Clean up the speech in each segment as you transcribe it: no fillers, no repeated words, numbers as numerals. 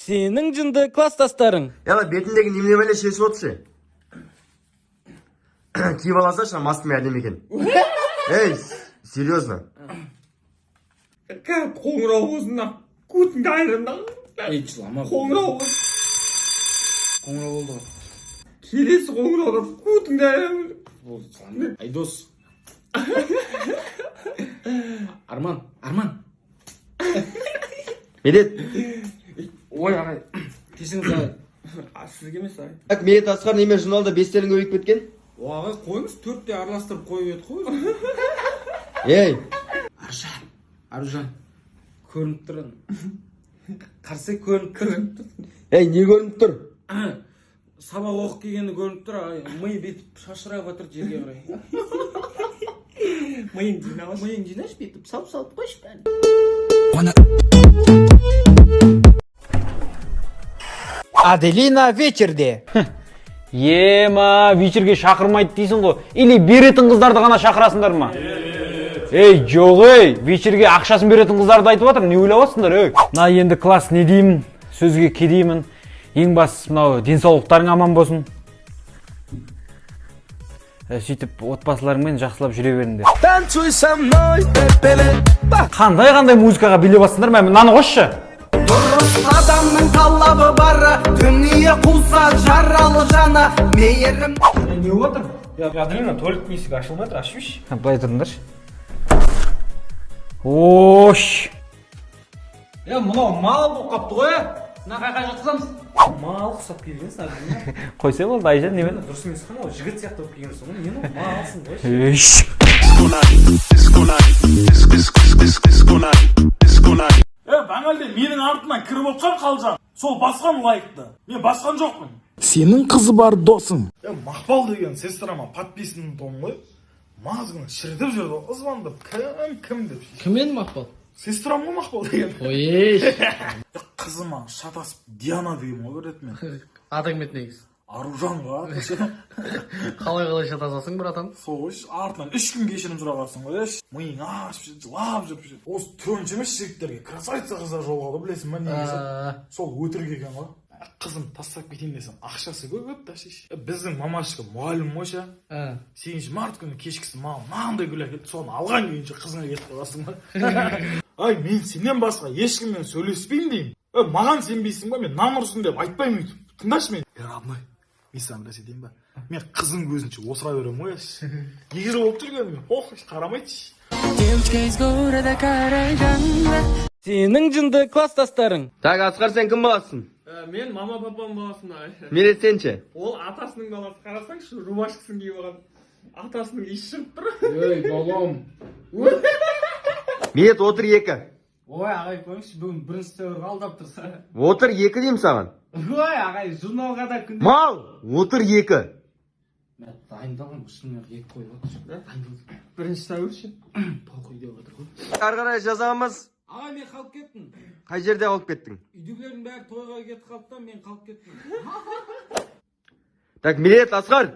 Сенің жынды класстастарың. Яла бетіндегі немене шешіп отыршы. Киіп алсашы, маскамен әдемі екен. Ей, серьезно. Қоңырау болсын да, көтіңді айырын да. Ей, жылама. Қоңырау болсын. Қоңырау болды ғой. Келесі қоңырауда көтіңді айырын. Болды, жылама. Айдос. Арман, Арман. Медет. Ой, ағай. Кешіріңіз, ағай. А, сізге емес, ағай. Так, Медет, Асқар, неме журналда бестерің көбейіп кеткен? О, ағай, қойыңыз, төртте араластырып қойып едік қой. Ей, Аружан, Аружан. Көрініп тұр. Қарсы көрініп тұр. ей, не көрініп тұр? Сабақ оқып келгені көрініп тұр, ағай. Ми бүйтіп шашырап жатыр жерге қарай. Миың жиналшы. Миың жинашы, бүйтіп салып-салып қойшы бәрін. Аделина вечерде. Ема, вечерге шақырмайды дейсің ғой. Или беретін қыздарды ғана шақырасыңдар ма? Ей, жоқ, ей, вечерге ақшасын беретін қыздарды айтып жатырмын, не ойлап жатсыңдар, ей? Мына енді класс не деймін, сөзге кедеймін. Ең бастысы мынау денсаулықтарың аман болсын. Сөйтіп отбасыларыңмен жақсылап жүре беріңдер. Танцуй со мной, пепеле. Қандай-қандай музыкаға билеп жатсыңдар, мә, мынаны қосшы. Дұрыс адамның талабы бар, дүние қуса жаралы жаны мейірім. Не болып жатыр? Аделина, туалеттің есігі ашылмай тұр, ашып жіберші. Былай тұрыңдаршы. Ош. Е, мынау мал болып қапты ғой, е. Мына қайқа жатқызамыз? Мал ұқсап келгенсің, Аделина. Қойса болды, Айжан, немен? Дұрыс емес қой, мынау жігіт сияқты болып келгенсің ғой. Не мынау малсың ғой. Үш. Е, бағалде менің артымнан кіріп отқан Қалжан. Сол басқан лайкты. Мен басқан жоқпын. Сенің қызы бар досың. Е, Мақпал деген сестрама подписан том ғой. Мазгын шірітіп жүрді ғой, звондап кім кім деп. Кім еді Мақпал? Сестрам ғой Мақпал деген. Ой, ей. Қызыма шатасып Диана деген ғой бір рет мен. Атың кім еді негізі? Аружан ғой аты. Қалай шатасасың, братан? Сол ғой, артынан 3 күн кешірім сұрағансың ғой, еш. Миың ашып жылап жүріп. Осы төртінші емес жігіттерге красавица қыздар жолығады, білесің ба негізі? Сол өтірік екен ғой. Қызым тастап кетейін десем, ақшасы көп та шеш. Біздің мамашка мұғалім ғой ше. 8 март күні кешкісін маған мынандай гүл әкелді, соны алған күйінше қызыңа кетіп қаласың ба? Ай, мен сенен басқа ешкіммен сөйлеспеймін деймін. Маған сенбейсің ба, мен нан ұрсын деп айтпаймын өйтіп. Тыңдашы мені. Е, родной, мен саған бір нәрсе дейін ба? Мен қызың көзінше осыра беремін ғой. 2 жыл болып жүргеніме, ох, қарамайды. Сенің жынды класстастарың. Так, Асқар, сен кім баласың? Мен мама папам баласымын, ағай. Медет, сен ше? Ол атасының баласы, қарасаңшы, рубашкасын киіп алған. Атасының иісі шығып тұр. Ей, балам. Медет, отыр 2. Ой, ағай, қойыңызшы, бүгін бірінші сәуірге алдап тұрсың. Отыр 2 деймін саған. Ой, ағай, журналға да күнде. Мал, отыр 2. Мен дайындалғанмын, шынымен екі қойып отыр. Дайындалдым. Бірінші сәуір ше. Похуй деп отыр ғой. Ары қарай жазамыз. Ағай, мен қалып кеттім. Қай жерде қалып кеттің? Үйдегілердің бәрі тойға кетіп қалды да, мен қалып кеттім. Так, Медет, Асқар.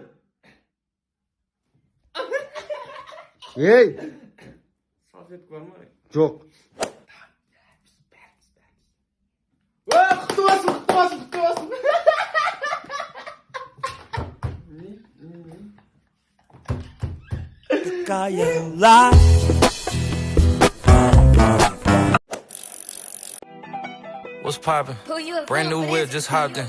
Ей, Салфетка бар ма, ағай? жоқ. Ой, құтты болсын, құтты болсын, құтты болсын. What's poppin'? Brand new whip, just hopped in.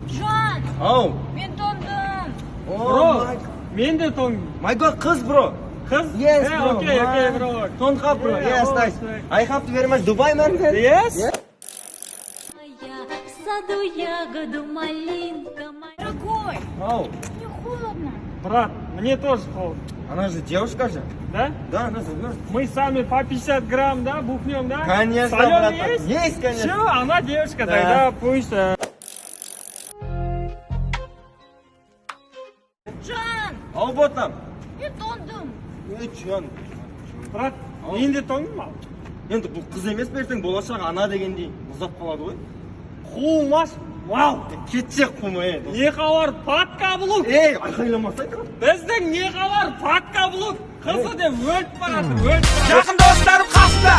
Жан, Ау. мен тоңдым. Бро, мен де тоңдым. My God, қыз, бро. Қыз? Yes, bro. Окей, окей, bro. Тоңға, bro. Yes, nice. I have to very much Dubai, man. Yes? Я в саду ягоду малинка моя. Дорогой, Ау. мне холодно. Брат, мне тоже холодно. Она же девушка же. Да? Да, она замерзла. Мы сами по 50 грамм, да, бухнем, да? Конечно, Солёный братан. есть? Есть, конечно. Все, она девушка, Да. тогда пусть... Жан, Ау, ботам. мен тоңдым. Ей, жан. Брат, мен де тоңдым ал. Енді бұл қыз емес пе, ертең болашақ ана дегендей ұзап қалады ғой. Қумаш, мал. Кетсе қума, ей. дос. Не хабар, под каблук. Ей, айқайламасай. Біздің не хабар, под каблук. Қызы деп өліп барады, өліп барады. Жақын достарым қасында.